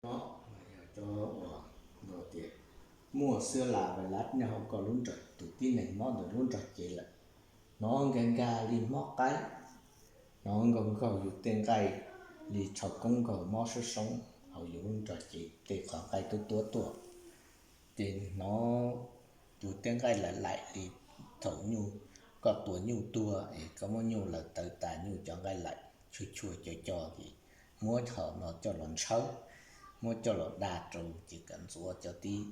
Cov uas tias muaj xwb las vais las nyob hauv koj lub nrog, tus tib neeg mob ntawd lub nrog cev lawm, hnov nkag nkag li mob qaib, hnov nkaug nkaug yus tej nqaij li tshau koob nkaug mob soob soob hauv yus lub nrog cev tej qhov nqaij tuab tuab tuaj. Ces hnov yus tej nqaij laim laim li thaum nyuj, koj tua nyuj tuag es koj muab nyuj laws tawv tas nyuj cov nqaij laim tshua tshua co co ces muab hom no coj los ntshawb, muab coj los da rau ces kom ntxuav cov tib,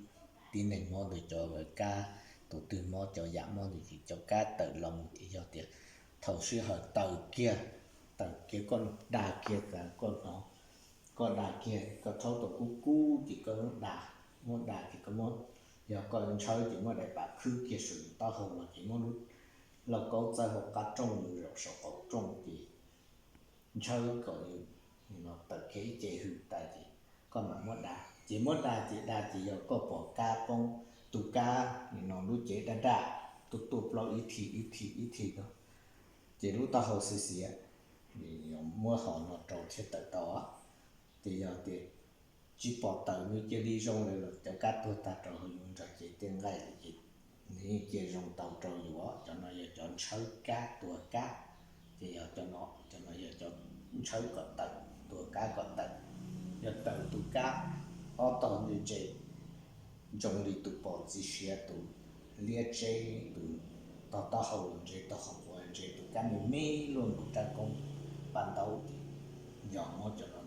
tib neeg mob ntawd cov kab, tus twg mob cov yam mob ntawd ces cov kab tawm loo ces yog tias thaum sij hawm tawm kiag, tawm kiag koj da kiag tas koj hnov, koj da kiag koj rhaub tau kub kub ces koj muab da, muab da ces koj muab, yog koj ntshaw ces muab daim pam khwb kiag saum yus taub hau los ces muab lub lauj kaub txawb hauv qab rooj los zaum saum qaum rooj ces ntshaw kom yus tawm kiag ib ce hws tas ces koj mam muab da. Ces muab da ces da ces yog koj pom kab poob, tus kab nim no lub cev daj daj tuaj tuaj plaub ib thim ib thim ib thim no, ces lub taub hau xiav xiav, muab hom no rau thiaj tawm tau. Ces yog tias tsis pom tawm nws cia li zoo lawm los cov kab tuag tag rau hauv yus nrog cev tej nqaij lawm ces nws yeej cia zoo tau rau yus. Cov no yog cov ntshawb kab tua kab, ces yog cov no, cov no yog cov ntshawb kom tawm, tua kab kom tawm. Yog tawm tus kab ob tog ntse ntse, zoo li tus pom txiv siav, tus liab tseb, tus tog taub hau los ntse, tog qhov quav ntse, tus kab me me luaj nkaus rab koob paj ntaub ces yog muab cov no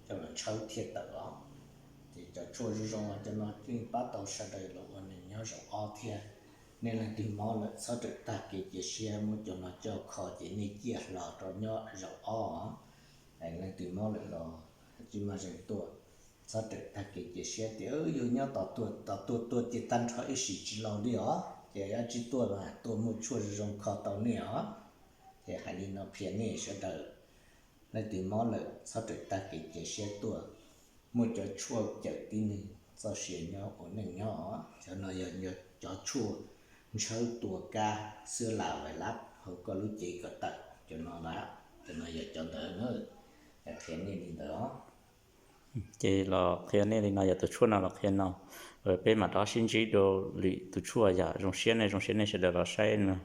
coj los ntshawb thiaj tawm os. Ces cov tshuaj zoo zoo cov no yeej pab tau sawv daws los ua neeg nyob zaum ob thiab. Nej leej twg mob lawm txhob rawm tag kev cia siab, muab cov no coj kho ces nej ciaj hlo rau nyob zaum ob. Leej twg mob lawm los tsis maj zeeg tuaj, txhob rawm tag kev cia siab tias yuav nyob tos tuag, tos tuag tuag ces tag nrho ib sim tsis laus li os. Ces yog tsis tuaj mas tuaj muaj tshuaj zoo zoo kho tau nej os. Ces hais li no qhia nej sawv daws, leej twg mob lawm txhob rawm tag kev cia siab tuaj, muaj cov tshuaj cawm tib neeg txoj sia nyob ua neej nyob os. Cov no yog cov tshuaj ntshawb tua kab xwb las vais las hauv koj lub cev kom tawm cov no na. Cov no yog cov ntawd na, qhia nej li ntawd os. Ces los qhia nej li no, yog tus tshuaj no los qhia no. Peb mam rov sib ntsib dua lwm tus tshuaj, yog zoo siab nej, zoo siab nej sawv daws los saib no.